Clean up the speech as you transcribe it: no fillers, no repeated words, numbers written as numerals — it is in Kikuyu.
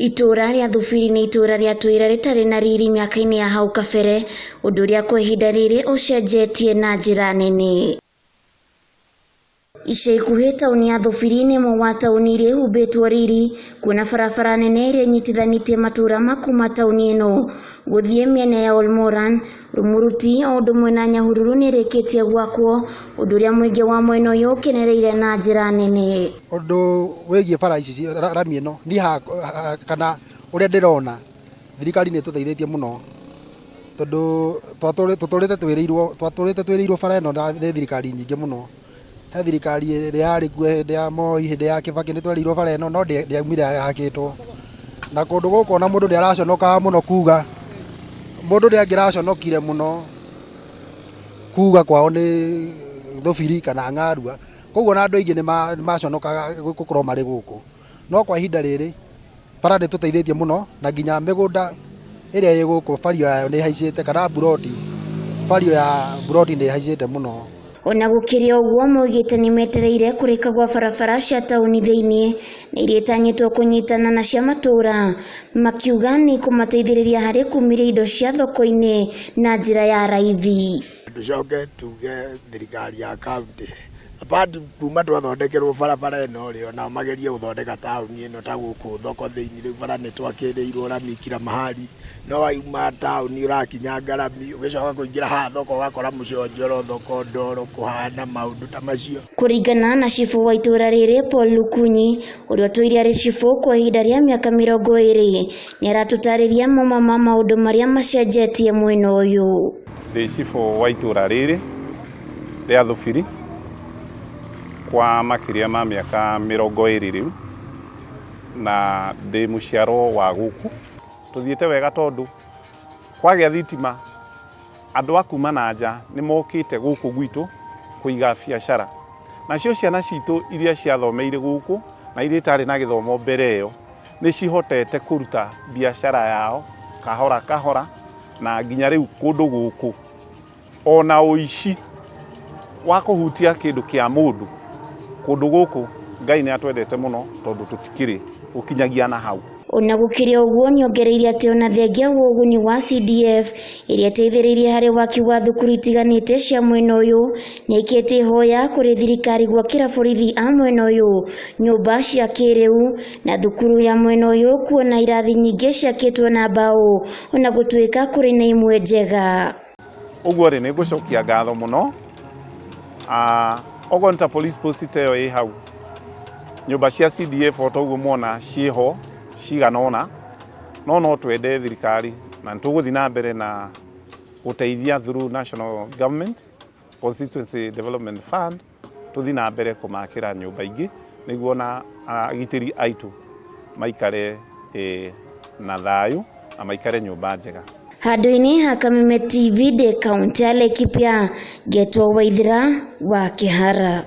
Itũũra rĩa Thubiri nĩ itũũra rĩatũire rĩtarĩ na riri mĩaka-inĩ ya hau kabere, ũndũ ũrĩa kwa ihinda rĩrĩ ũcenjetie na njĩra nene. Ica ikuhĩ taũni ya Thubiri nĩ ĩmwe wa taũni iria ihumbĩtwo riri, kuona barabara nene ĩrĩa ĩnyitithanĩtie matũũra ma kuma taũni ĩno gũthiĩ mĩena ya Olmoran, Rumuruti o ũndũ ũmwe na Nyahururu nĩ ĩrĩkĩtie gwakwo, ũndũ ũrĩa mũingĩ wa mwena ũyũ ũkenereire na njĩra nene. Ũndũ wĩgiĩ bara ici rami ĩno niĩ kana ũrĩa ndĩrona thirikari nĩ ĩtũteithĩtie mũno tondũ tũtũrĩte twĩrĩirwo twatũrĩte twĩrĩirwo bara ĩno nĩ thirikari nyingĩ mũno. He thirikari ĩrĩa yarĩ kuo hĩndĩ ya Moi, hĩndĩ ya Kibaki nĩ twerĩirwo bara ĩno no ndĩaumire yakĩtwo. Na kũndũ gũkũ ona mũndũ nĩ araconokaga mũno kuga, mũndũ nĩ angĩraconokire mũno kuga kwao nĩ Thũbiri kana Ng'arua. Koguo ona andũ aingĩ nĩ maconokaga gũkorwo marĩ gũkũ. No kwa ihinda rĩrĩ, bara nĩ ĩtũteithĩtie mũno na nginya mĩgũnda ĩrĩa ĩ gũkũ value yayo nĩ ĩhaicĩte kana mburoti, value ya mburoti nĩ ĩhaicĩte mũno. Ona gũkĩrĩ ũguo moigĩte nĩmetereire kũrĩka gwa barabara cia taũni thĩinĩ na iria itanyĩtwo kũnyitana na cia matũũra, makiuga nĩ ikũmateithĩrĩria harĩ kumĩria indo cia thoko-inĩ na njĩra ya raithi. Tũcoke tuge thirikari ya kaunti apart kuma twathondekerwo barabara ĩno rĩ, onao magerie gũthondeka taũni ĩno ta gũkũ thoko thĩinĩ rĩu bara nĩ twakĩrĩirwo rami kila mahali, no wauma taũni ũrakinyanga rami ũgĩcoka kũingĩra haha thoko ũgakora mũconjoro thoko ndoro kũhana maũndũ ta macio. Kũringana na cibũ wa itũũra rĩrĩ Paul Lukunyi, ũrĩa ũtũire arĩ cibũ kwa ihinda rĩa mĩaka 20, nĩaratũtarĩria mamwe ma maũndũ marĩa macenjetie mwena ũyũ. Ndĩ cibũ wa itũũra rĩrĩ rĩa Thubiri kwa makĩria ma mĩaka 20 rĩu, na ndĩ mũciarwo wa gũkũ. Tũthiĩte wega tondũ kwagĩa thitima andũ a kuma na nja nĩ mokĩte gũkũ gwitũ kũiga biacara. Nacio ciana citũ iria ciathomeire gũkũ na iria itarĩ na gĩthomo mbere ĩyo nĩ cihotete kũruta biacara yao kahora kahora na nginya rĩu kũndũ gũkũ ona ũici wa kũhutia kĩndũ kĩa mũndũ kũndũ gũkũ Ngai nĩ atwendete mũno tondũ tũtikĩrĩ gũkinyagia na hau. Ona gũkĩrĩ ũguo nĩongereire atĩ ona thengia wa ũguni wa CDF ĩrĩa ĩteithĩrĩirie harĩ waki wa thukuru itiganĩte cia mwena ũyũ, nĩaikĩtie ihoya kũrĩ thirikari gwakĩra borithi a mwena ũyũ nyũmba cia kĩrĩu na thukuru ya mwena ũyũ kuona irathi nyingĩ ciakĩtwo na mbaũ ona gũtuĩka kũrĩ na imwe njega. Ũguo rĩ, nĩ ngũcokia ngatho mũno. Okorwo nĩ ta police post ta ĩyo ĩ hau, nyũmba cia CDF o ta ũguo muona ciĩho cigana ũna, no no twende thirikari na nĩ tũgũthiĩ na mbere na gũteithia through national government constituency development fund tũthiĩ na mbere kũmakĩra nyũmba ingĩ nĩguo ona agitĩri aitũ maikare na thayũ na maikare nyũmba njega. Handũ-inĩ ha Kameme TV ndĩ kaũntĩ ya Laikipia, ngetwo Waithĩra wa Kĩhara.